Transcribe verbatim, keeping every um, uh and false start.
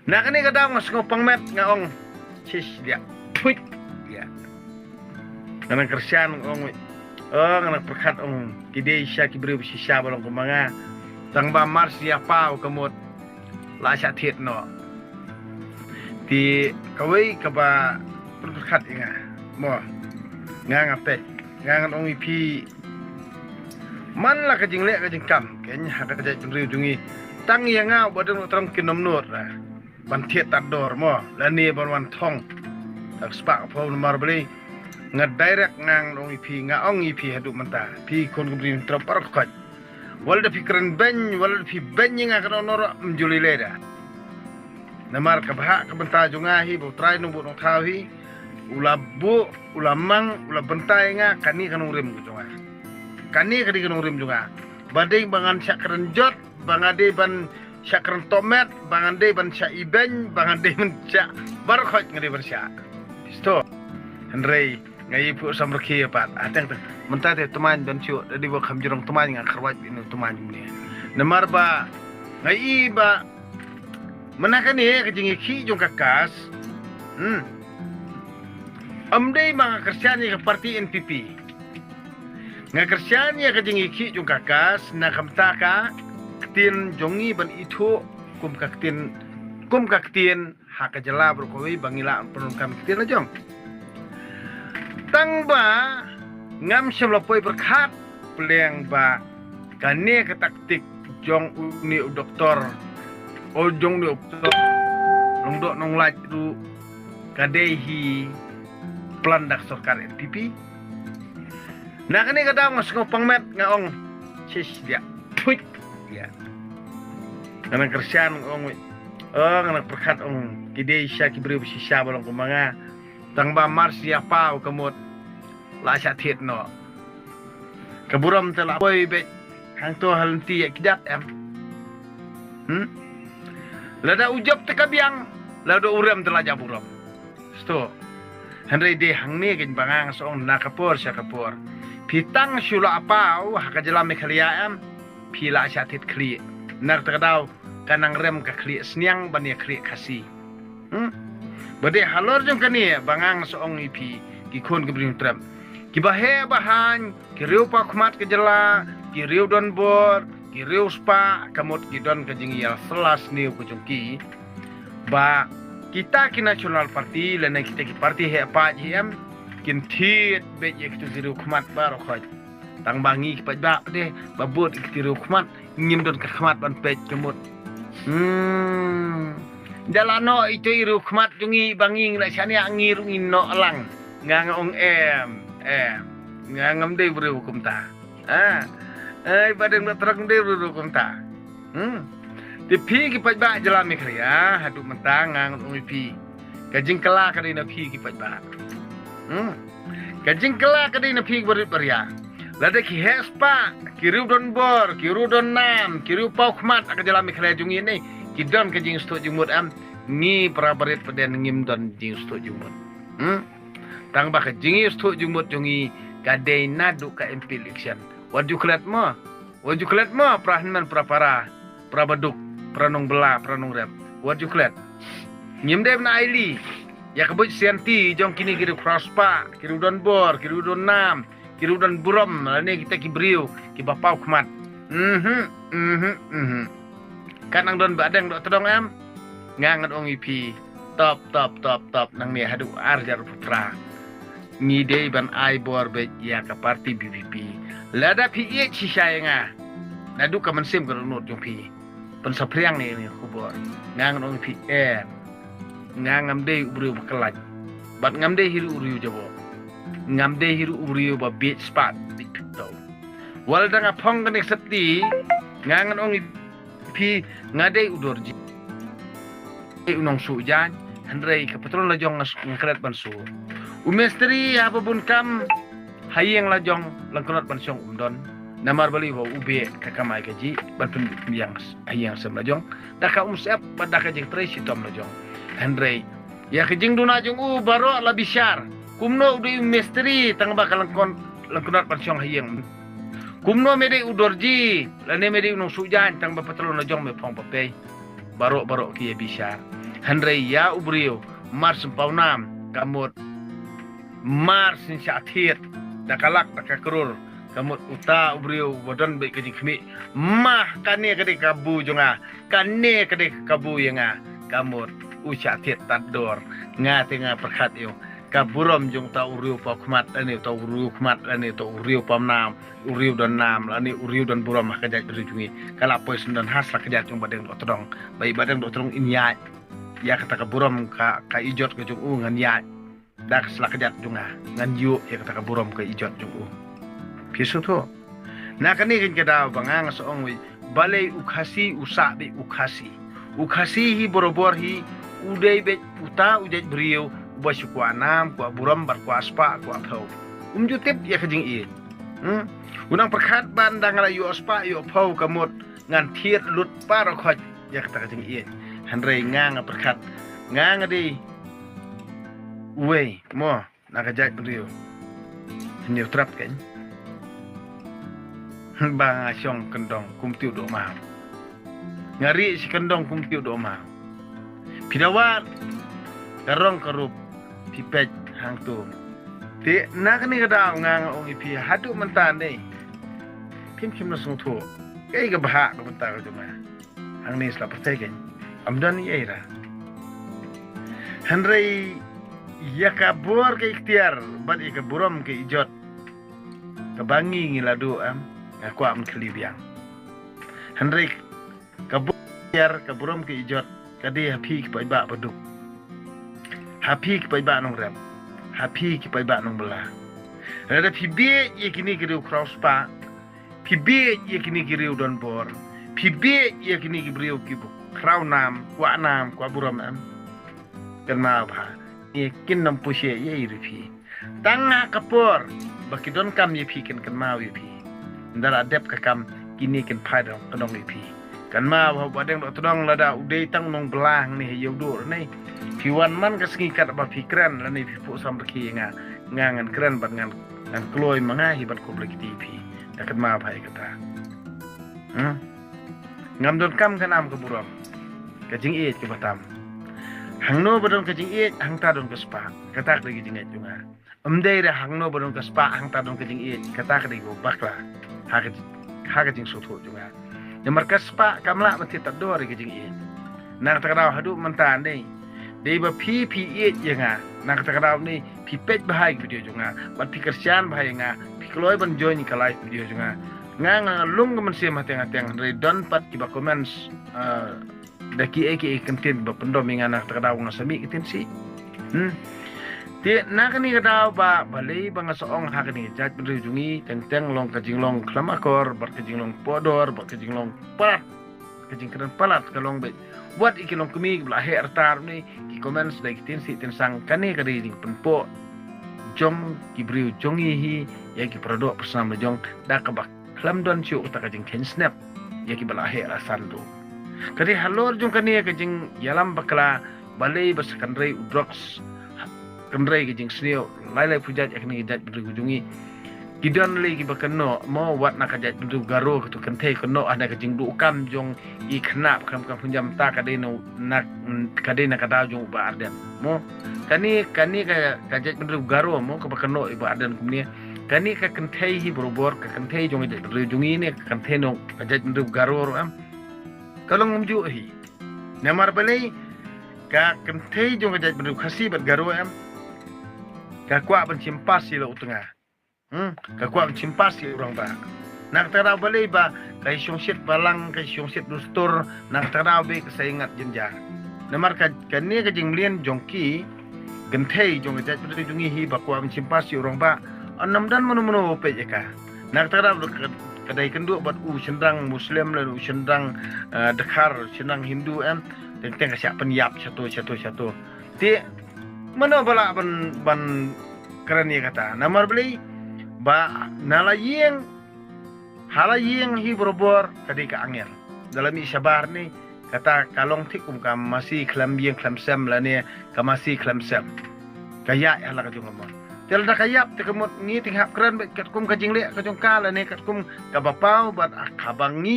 Na kane ka daw nga sngew pang met nga ong, shish, dia. Phuit. Dia. Nga nang kyrshan nga ong, oh, nga nang pyrkhat ong, ki dei shisha ki briew ba shisha ba long kumba nga. Tang ba mar shisha paw ka mut la shah thied noh. Te kawei kaba pyrkhat ïa nga. Mo. Nga nga peit. Nga ngan ong ïa phi. Man la ka jingleh ka jingkam, keiñ ha ka jaitbynriew jong ngi. Tang ïa nga uba don u tram kin ym nud ra. Ban thied tad dor mo, lane ban wan thong. Tak spah pho namar balei. Nga direct nga ngan ong ïa phi, nga ong ïa phi haduh mynta. Phi khun ka briew tram par khoit. Wat la da phi kren beiñ, wat la da phi beiñ ïa nga ka dor nor ym ju lei lei da. Namar ka bhah ka bynta jong nga hi, ba U Trai Nongbuh Nongthaw hi. U la buh, u la mang, u la bynta ïa nga, kane ka nongrim ka jong nga. Kane ka dei ka nongrim jong nga. Ba dei ba ngan shah kren jot, ba nga dei ban shah kren tohmet, ba ngan dei ban shah ibeiñ, ba ngan dei ban shah bar khoit nga dei ban shah. Isto. Hynrei nga ïa phuh samrkhie pat. Hateng te mynta te tymmen ban shu da dei ba kham jrong tymmen nga kyrwat bad ïa u tymmen jong ngi. Namar ba nga ïa ba mynta kane ka jingïakhih jong ka KAS. Hmm. Ym dei ba nga kyrshan ïa ka parti NPP. Nga kyrshan ïa ka jingïakhih jong ka KAS na ka bynta ka ktien jong ngi ban ithuh kum ka ktien, kum ka ktien ha ka jylla baroh kawei ba ngi lah pyndonkam ktien la jong. Tang ba ngam shym la poi pyrkhat pyrshang ba kane ka taktik jong une u doktor, o jong une u doktor, nongdoh nonglait ruh ka dei hi plan da ka sorkar NPP. Na kane ka daw nga sngew pang met nga ong, shish, dia. Phuit. Dia. Nga nang kyrshan nga ong, oh, nga nang pyrkhat ong, ki dei shisha ki briew ba shisha ba long kumba nga. Tang ba mar shisha paw ka mut la shah thied noh. Ka burom te la poi beit hangto ha lynti ïa ki dat em. Hmm? Lada u jop te ka biang, lada u rem te la jop burom. Sto. Hynrei dei hangne keiñ ba nga nga sa ong na ka por sha ka por. Phi tang shu la paw ha ka jylla Meghalaya em, phi la shah thied khlieh. Na kata ka daw ka nang rem ka khlieh sniang ban ïa khlieh Khasi. Hmm? Ba dei halor jong kane ba nga nga sa ong ïa phi ki khun ki briew tram. Ki ba heh ba haiñ, ki riew paw khmat ka jylla, ki riew don bor, ki riew spah, ka mut ki don ka jingïasylla sniew ka jong ki. Ba kita ki National Party lane kita ki parti heh paid hi em, kin thied beit ïa kita ki riew khmat baroh khoit. Tang ba ngi ki paidbah pat de ba bud ïa kita ki riew khmat, ngim don ka khmat ban peit ka mut. Hmm. Da la noh ito i riew khmat jong ngi ba ngi la shaniah ngi ruh ngi noh lang. Nga nga ong em, em. Nga ngam dei briew kumta. Ha. Ai ba deng ba trok dei briew kumta. Hmm. Te phi ki paidbah jylla Meghalaya, haduh mynta nga nga ong ïa phi. Ka jingkylla ka dei na phi ki paidbah. Hmm. Ka jingkylla ka dei na phi ki barit baria. Lada ki heh spah, ki riew don bor, ki riew don nam, ki riew paw khmat ha ka jylla Meghalaya jong ngi ne, ki don ka jingsngewthuh jingmut em, ngi para barit pat de ngim don jingsngewthuh jingmut. Hmm? Tang ba ka jingsngewthuh jingmut jong ngi ka dei naduh ka MP election. Wat ju klet mo. Wat ju klet mo para hynmen para para, para baduk, para nongbylla, para nongrep. Wat ju klet. Ngim dei ban ailad ïa ka buit sianti jong kine ki riew khraw spah, ki riew don bor, ki riew don nam, ki riew don burom, lane kita ki briew ki ba paw khmat. Mhm, mhm, mhm. Kan nang don ba deng doh tdong em. Nga ngan ong ïa phi, top, top, top, top, nangne haduh ar hajar arphew phra. Ngi dei ban ai bor beit ïa ka parti VPP. Lada phi ïeit shisha ïa nga, naduh ka mynsiem ka dohnud jong phi, pynsaphriang ïa kane ka khubor. Nga ngan ong ïa phi, eh, nga ngam dei u briew ba khlaiñ, bad ngam dei hi ruh u riew jaboh. Ngam dei hi ruh u briew ba bieit spah bieit phew. Wat la da nga phong kane ka syrti, nga ngan ong ïa phi, nga dei u dorji, dei u nongsuh jaiñ, hynrei ka patron la jong nga s-, nga klet ban suh. U mistri haba bun kam ha ïing la jong, lyngknot ban shong um don. Namar balei? Ba u beh ka kamai kajih ban pynbiang s-, ha ïing sem la jong da ka umsyep bad da ka jingtrei shitom la jong. Hynrei ïa ka jingduna jong u baroh la bishar. Kumno u dei u mistri tang ba ka lyngkon, lyngknot ban shong ha ïing? Kumno me dei u dorji lane me dei u nongsuh jaiñ tang ba patron la jong me phong ba pei? Baroh baroh ki ïa bishar. Hynrei ïa u briew mar syn paw nam, ka mut mar syn shah thied da ka lak da ka krur, ka mut uta u briew uba don beit ka jingkhmih, ma kane ka dei ka kabu jong nga, kane ka dei ka kabu ïa nga, ka mut u shah thied tad dor. Nga te nga pyrkhat ïa u, ka burom jong uta u riew paw khmat lane uta u riew khmat lane uta u riew paw nam, u riew don nam lane u riew don burom ha ka jaitbynriew jong ngi, ka la poi sngewdon ha sla ka jait jong Bahdeng Dohtdong. Ba i Bahdeng Dohtdong in ïaid ïa kata ka burom ka, ka ijot ka jong u, ngan ïaid da ka sla ka jait jong nga, ngan ïoh ïa kata ka burom ka ijot jong u. Phi sngewthuh? Na kane keiñ ka daw ba nga nga sa ong, wei, balei u Khasi u sah beit u Khasi? U Khasi hi barabor hi u dei beit uta u jaitbynriew uba shu kwah nam, kwah burom bad kwah spah, kwah phew. Um ju tip ïa ka jingïeit. Hmm? U nang pyrkhat ban da nga la ïoh spah ïoh phew, ka mut ngan thied lut baroh khoit ïa kata ka jingïeit. Hynrei nga nga pyrkhat, nga nga dei uwei mo na ka jaitbynriew. Hynñiew trep keiñ ba nga shong kyndong kum tiew dohmaw. Nga rieh shi kyndong kum tiew dohmaw. Phi da wad ka rong ka rup, phi peit hangto. Te na kane ka daw nga nga ong ïa phi, haduh mynta ne phim shym la sngewthuh kaei ka bhah ka bynta ka jong nga. Hangne sla pyrthei keiñ, ym don ei ei ruh. Hynrei ïa ka bor ka iktiar bad ïa ka burom ka ijot kaba ngi ngi la duh, em, nga kwah ban khylli biang. Hynrei ka bor ka iktiar, ka burom ka ijot ka dei ha phi ki paidbah baduk, ha phi ki paidbah nongrep, ha phi ki paidbah nongbylla. Lada phi bieit ïa kine ki riew khraw spah, phi bieit ïa kine ki riew don bor, phi bieit ïa kine ki briew kiba khraw nam, kwah nam, kwah burom, em, kynmaw bha, ïa kin nym pyrshah ïa ei ruh phi. Tang ha ka por ba ki donkam ïa phi kin kynmaw ïa phi. Ynda la dep ka kam kine kin phai da ka dong ïa phi. Kynmaw bha, Bahdeng Dohtdong, lada u dei tang u nongbylla hangne ha Ïewduh ne, phi wan man ka sngi katba phi kren lane phi phuh samrkhie ïa nga, nga ngan kren bad ngan, ngan kloi ma nga hi ban khublei kti ïa phi. Da kynmaw bha ïa kata. Hmm? Ngam donkam ka nam ka burom, ka jingïeit kaba tam. Hangno ba don ka jingïeit, hangta don ka spah. Kata ka dei ka jingngeit jong nga. Ym dei ruh hangno ba don ka spah, hangta don ka jingïeit. Kata ka dei kaba bakla ha ka, ha ka jingsngewthuh jong nga. Namar ka spah kam lah ban thied tad dor ïa ka jingïeit. Na kata ka daw haduh mynta ne, dei ba phi phi ïeit ïa nga, na kata ka daw ne phi peit bha ïa ki video jong nga bad phi kyrshan bha ïa nga, phi kloi ban join ka live video jong nga. Nga nga lung ka mynsiem hateng hateng, hynrei don pat kiba comments, eh, da kiei kiei ki kyntien ba pyndom ïa nga, na kata ka daw nga sa mih ka ktien sih. Hmm. Te na kane ka daw ba balei ba nga sa ong ha kane ka jaitbynriew jong ngi, teng teng long ka jinglong khlem akor bad ka jinglong pohdor bad ka jinglong palat, ka jingkren palat ka long beit. Wat ïa ki longkmie kiba la heh rta ne ki comments da ki ktien sih ktien sang, kane ka dei jingpynpoh jong ki briew jong ngi hi ïa ki paradoh parasnam la jong, da kaba khlem don shuh kata ka jingkheiñ snep ïa kiba la heh la san ruh. Ka dei halor jong kane ka jingïalam bakla, balei ba sa kynrei u drugs, kynrei ka jingsniew, lai lai phew jait ïa kane ka jaitbynriew ka jong ngi. Ki don lei kiba kynnoh mo, wat na ka jaitbynriew Garo, kato kynthei kynnoh ha ka jingduh kam jong i khynnah khlem ka pynjam ta, ka dei na, na, ka dei na ka daw jong u Bah Ardent mo. Kane, kane ka, ka jaitbynriew Garo mo kaba kynnoh i Bah Ardent kumne. Kane ka kynthei hi barabor, ka kynthei jong ka jaitbynriew jong ngi ne, ka kynthei nong ka jaitbynriew Garo ruh em, ka long kumjuh hi. Namar balei? Ka kynthei jong ka jaitbynriew Khasi bad Garo em, ka kwah ban shim pass ïa la u tnga. Hmm, ka kwah ban shim pass ïa u rangbah. Na kata ka daw balei ba ka shongshit balang, ka shongshit dustur, na kata ka daw beit ka sa ïangat jynjar. Namar ka, kane ka jingmlien jong ki kynthei jong ka jaitbynriew jong ngi hi ba kwah ban shim pass ïa u rangbah, ym don mano mano ba peit ïa ka. Na kata ka daw ka, ka dei kynduh bad u shynrang Muslim lane u shynrang, eh, Dkhar, shynrang Hindu em, teng teng ka shah pynïap shato shato shato. Te mano ba lah ban, ban kren ïa kata? Namar balei? Ba na la ïing, ha la ïing hi barabor ka dei ka angel. Da la mih shabar ne, kata ka long thik kum ka masi khlem ïing khlem sem lane ka masi khlem sem. Ka ïaid ha la ka jong ka mon. Te lada ka ïap te ka mut ngi te ngi hap kren beit katkum ka jingleh ka jong ka lane katkum kaba paw bad kaba ngi